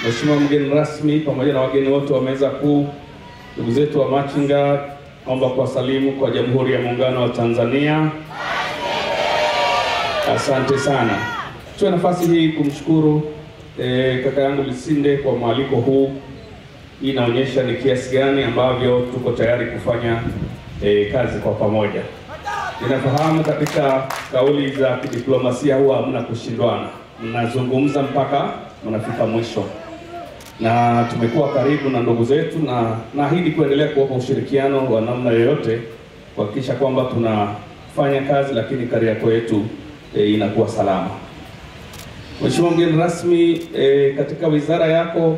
Mheshimiwa mgeni rasmi pamoja na wageni wote wa meza kuu, ndugu zetu wa machinga, naomba kuwasalimu kwa Jamhuri ya Muungano wa Tanzania. Asante sana. Tuwe nafasi hii kumshukuru kaka yangu Lusinde kwa mwaliko huu. Hii inaonyesha ni kiasi gani ambavyo tuko tayari kufanya kazi kwa pamoja. Ninafahamu katika kauli za kidiplomasia huwa hamna kushindwana, mnazungumza mpaka mnafika mwisho. Na tumekuwa karibu na ndugu zetu na naahidi kuendelea kuwapa ushirikiano wa namna yoyote kuhakikisha kwamba tunafanya kazi lakini Kariakoo yetu inakuwa salama. Mheshimiwa mgeni rasmi, katika wizara yako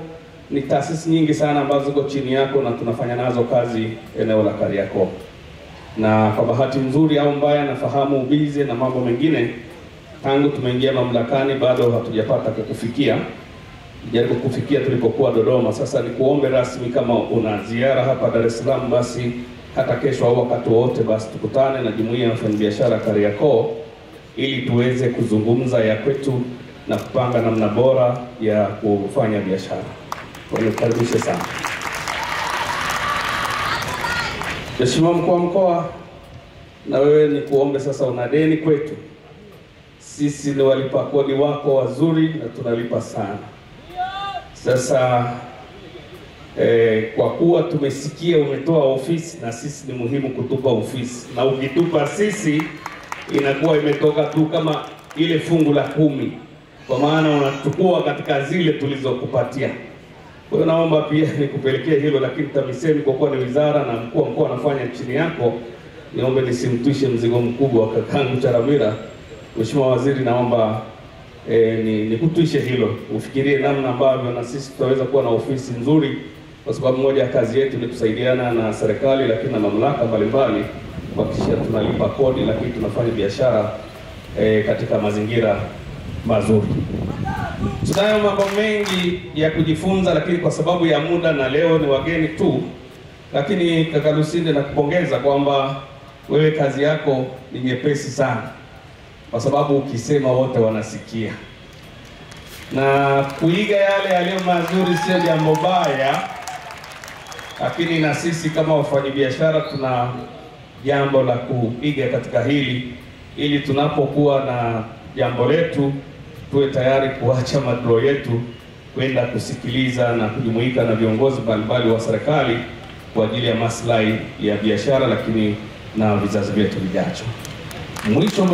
ni taasisi nyingi sana ambazo ziko chini yako na tunafanya nazo kazi eneo la Kariakoo. Na kwa bahati nzuri au mbaya, nafahamu ubize na mambo mengine, tangu tumeingia mamlakani bado hatujapata kukufikia. Jaribu kufikia tulipokuwa Dodoma. Sasa ni kuombe rasmi, kama una ziara hapa Dar es Salaam, basi hata kesho au wakati wote, basi tukutane na jumuiya ya wafanyabiashara Kariakoo ili tuweze kuzungumza ya kwetu na kupanga namna bora ya kufanya biashara. Kwa hiyo karibishe sana. Mheshimiwa mkuu wa mkoa, na wewe ni kuombe sasa, una deni kwetu. Sisi ni walipa kodi wako wazuri na tunalipa sana. Sasa kwa kuwa tumesikia umetoa ofisi, na sisi ni muhimu kutupa ofisi. Na ukitupa sisi inakuwa imetoka tu kama ile fungu la 10, kwa maana unachukua katika zile tulizokupatia. Kwa hiyo naomba pia nikupelekee hilo, lakini TAMISEMI kwa kuwa ni wizara na mkuu wa mkoa anafanya chini yako, niombe nisimtwishe mzigo mkubwa kakangu Charamira. Mheshimiwa Waziri, naomba nikutwishe hilo, ufikirie namna ambavyo na sisi tutaweza kuwa na ofisi nzuri, kwa sababu moja ya kazi yetu ni kusaidiana na serikali lakini na mamlaka mbalimbali kuhakikisha tunalipa kodi lakini tunafanya biashara katika mazingira mazuri. Tunayo mambo mengi ya kujifunza, lakini kwa sababu ya muda na leo ni wageni tu, lakini kaka Lusinde nakupongeza kwamba wewe kazi yako ni nyepesi sana, kwa sababu ukisema wote wanasikia. Na kuiga yale yaliyo mazuri sio jambo baya, lakini na sisi kama wafanyabiashara tuna jambo la kuiga katika hili, ili tunapokuwa na jambo letu tuwe tayari kuacha madro yetu kwenda kusikiliza na kujumuika na viongozi mbalimbali wa serikali kwa ajili ya maslahi ya biashara lakini na vizazi vyetu vijacho. Mwisho,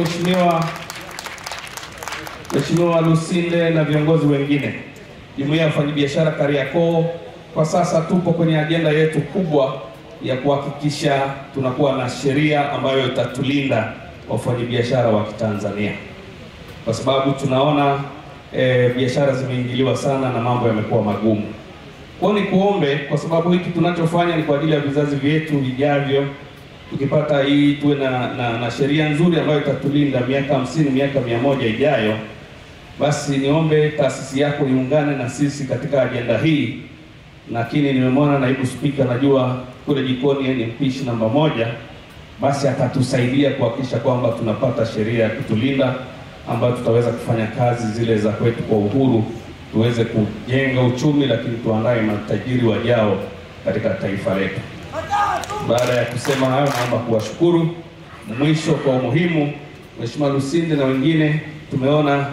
Mheshimiwa Lusinde na viongozi wengine, jumuiya ya wafanyabiashara Kariakoo, kwa sasa tupo kwenye agenda yetu kubwa ya kuhakikisha tunakuwa na sheria ambayo itatulinda wafanyabiashara wa Kitanzania, kwa sababu tunaona biashara zimeingiliwa sana na mambo yamekuwa magumu. Kwa ni kuombe, kwa sababu hiki tunachofanya ni kwa ajili ya vizazi vyetu vijavyo, tukipata hii tuwe na sheria nzuri ambayo itatulinda miaka 50, miaka 100 ijayo, basi niombe taasisi yako iungane na sisi katika agenda hii. Lakini nimemwona naibu spika, najua kule jikoni yeye ni mpishi namba 1, basi atatusaidia kuhakikisha kwamba tunapata sheria ya kutulinda ambayo tutaweza kufanya kazi zile za kwetu kwa uhuru, tuweze kujenga uchumi lakini tuandae matajiri wajao katika taifa letu. Baada ya kusema hayo, naomba kuwashukuru. Mwisho, kwa umuhimu, Mheshimiwa Lusinde na wengine, tumeona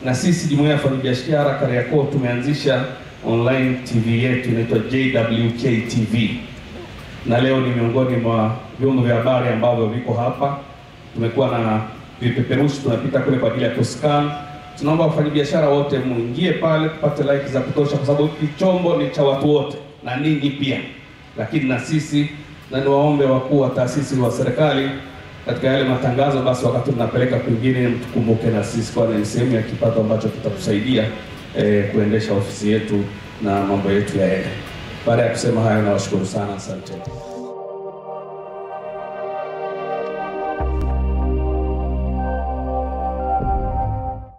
na sisi jumuiya ya wafanyabiashara Kariakoo tumeanzisha online TV yetu inaitwa JWK TV. Na leo ni miongoni mwa vyombo vya habari ambavyo viko hapa. Tumekuwa na vipeperushi tunapita kule kwa ajili ya kuscan. Tunaomba wafanyabiashara wote muingie pale tupate like za kutosha, kwa sababu chombo ni cha watu wote na ninyi pia, lakini na sisi. Na niwaombe wakuu wa taasisi wa serikali katika yale matangazo, basi wakati tunapeleka kwingine mtukumbuke na sisi, kwani ni sehemu ya kipato ambacho kitatusaidia kuendesha ofisi yetu na mambo yetu yaende. Baada ya kusema hayo, nawashukuru sana, asante.